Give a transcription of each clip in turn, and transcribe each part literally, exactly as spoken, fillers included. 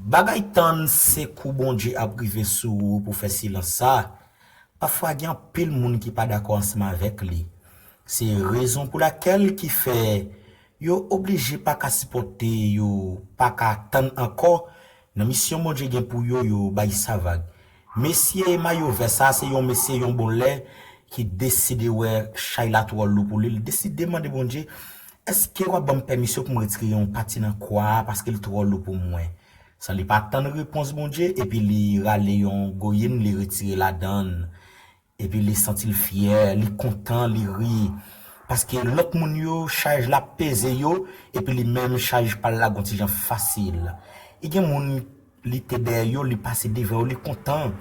Bagay tann se kou Bondye ap rive sou ou pou fè silans sa. Pafwa gen anpil moun ki pa dakò ansanm avèk li. Se rezon pou lakèl ki fè yo oblije pa ka sipòte, yo pa ka tann ankò. Nan misyon Bondye gen pou yo, yo bay sa vag. Mesye mayo vè sa se yon mesye yon bon lè ki deside wè chay la twò lou pou li. Li deside mande Bondye, èske w ap ban m pèmisyon pou m retire yon pati nan kwa a paske l twò lou pou mwen? San li pa tann repons Bondye, epi li rale yon goyin, li retire ladan l. Epi li santi l fyè, li kontan, li ri. Paske lòt moun yo, chaj la peze yo, epi li menm, chaj pa l la gon ti jan fasil. E gen moun, li te dèyè yo, li pase devan yo, li kontan.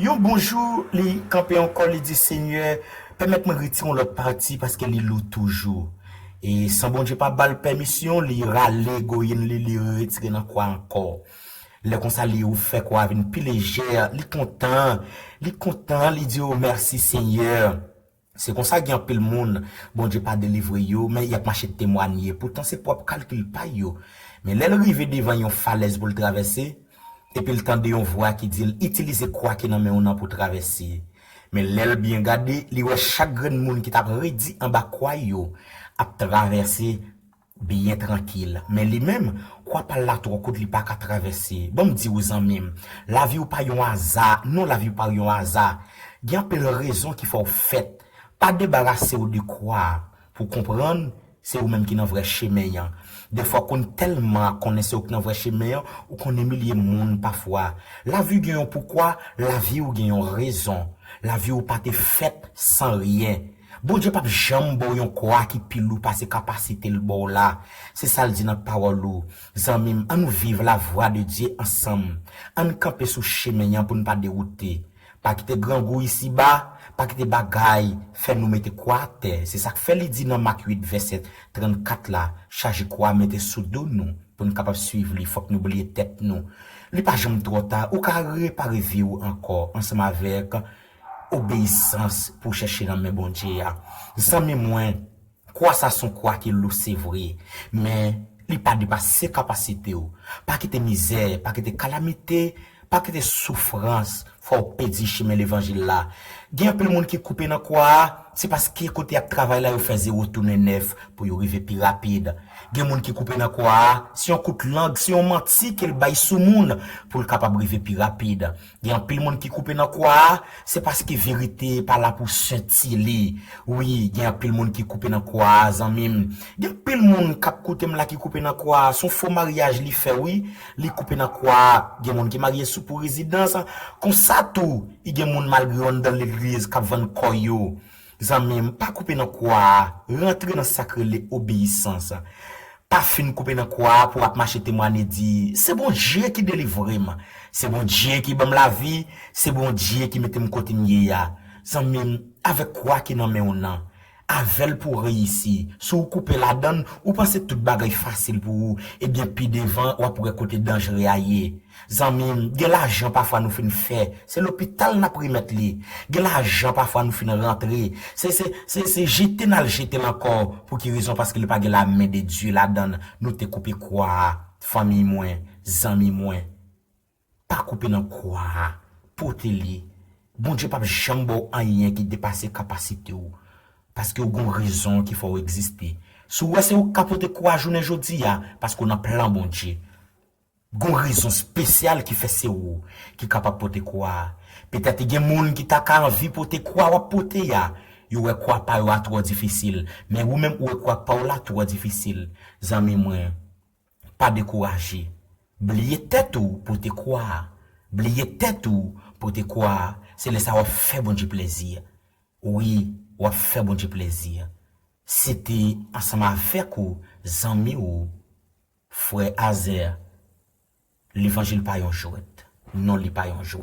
Yon bon jou, li kanpe ankò, li di, Senyè, pèmèt mwen retire yon lòt pati, paske li lou toujou. E san Bondye pa ba l pèmisyon, li rale goyin li, li retire nan kwa ankò. Lè konsa, li ouvè kwa a vin pi lejè, li kontan, li kontan, li di, O mèsi, Senyè. Se konsa gen anpil moun, Bondye pa delivre yo, men y ap mache temwanye. Poutan se pwòp kalkil pa yo. Men lè l rive devan yon falèz pou l travèse, epi l tande yon vwa ki di l, itilize kwa ki nan men w nan pou travèse. Men lè l byen gade, li wè chak grenn moun ki t ap redi anba kwa yo ap travèse byen trankil. Men li menm, kwa pa l la twò kout, li pa ka travèse. Ban m di w, zanmi m, lavi w pa yon aza. Non, lavi w pa yon aza. Gen anpil rezon ki fè w fèt. Pa debarase w de kwa a. Pou konprann, se ou menm ki nan vrè chemen an. Defwa w konn tèlman konnen se ou ki nan vrè chemen an, ou konn imilye moun pafwa. Lavi w gen yon poukwa, lavi w gen yon rezon. Lavi w pa te fèt san ryen. Bondye p ap janm ba w yon kwa ki pi lou pase kapasite l ba w la. Se sa l di nan pawòl ou. Zanmi m, ann nou viv la voix de Dieu ansanm. Ann kanpe sou chemen an pou n pa dewoute. Pa kite grangou isiba, pa kite bagay fè nou mete kwa atè. Se sa k fè li di nan Mak uit vèsè trannkat la, chaje kwa mete sou do nou pou n kapab swiv li, fòk nou bliye tèt nou. Li pa janm twò ta, ou ka repare vi w ankò ansanm avèk obeyisans pou w chèche nan men Bondye a. Zanmi mwen, kwa sa se yon kwa ki lou, se vre, men li pa depase kapasite w. Pa kite mizè, pa kite kalamite, pa kite soufrans fè w pèdi chemen levanjil la. Gen anpil moun ki koupe nan kwa a, se paske kote y ap travay la, yo fè zewo tounen nèf pou yo rive pi rapid. Gen moun ki koupe nan kwa a, se yon kout lang, se yon manti ke l bay sou moun pou l kapab rive pi rapid. Gen anpil moun ki koupe nan kwa a, se paske verite pa la pou sentile. Wi, gen anpil moun ki koupe nan kwa a, zanmi m. Gen anpil moun k ap koute m la ki koupe nan kwa a, se yon fo maryaj li fè, wi. Li koupe nan kwa a, gen moun ki marye sou pou rezidans. Konsa tou, i gen moun malgre yo anndan legliz k ap vann kò yo. Zanmi m, pa koupe nan kwa a, rantre nan sa k rele obeyisans. Pa fin koupe nan kwa a pou w ap mache temwanye di, se Bondye ki delivre m, se Bondye ki ban m lavi, se Bondye ki mete m kote m ye a. Zanmi m, avèk kwa ki nan men w nan, avè l pou w reyisi. Si w koupe ladan l, ou panse tout bagay fasil pou ou, ebyen pi devan w ap wè kote danjre a ye. Zanmi m, gen lajan pafwa nou fin fè, se lopital n ap remèt li. Gen lajan pafwa nou fin rantre, se, se, se, se jete n al jete l ankò. Pou ki rezon? Paske li pa gen la men de Dye ladan l. Nou te koupe kwa a, fanmi mwen, zanmi mwen. Pa koupe nan kwa a, pote li. Bondye p ap janm ba w anyen ki depase kapasite w. Paske w gon rezon ki fè w egziste. Si w wè se ou k ka pote kwa a jounen jodi a, paske w nan plan Bondye. Gon rezon espesyal ki fè se ou ki kapab pote kwa a. Petèt gen moun ki ta ka anvi pote kwa w ap pote a. Yo wè kwa pa yo a twò difisil. Men ou menm ou wè kwa pa w la twò difisil. Zanmi mwen, pa dekouraje. Bliye tèt ou, pote kwa a. Bliye tèt ou, pote kwa a. Se lè sa w ap fè Bondye plezi. Wi, w ap fè Bondye plezi. Se te ansanm avèk ou, zanmi ou, frè Azè, levanjil pa yon jwèt. Non, li pa yon jwèt.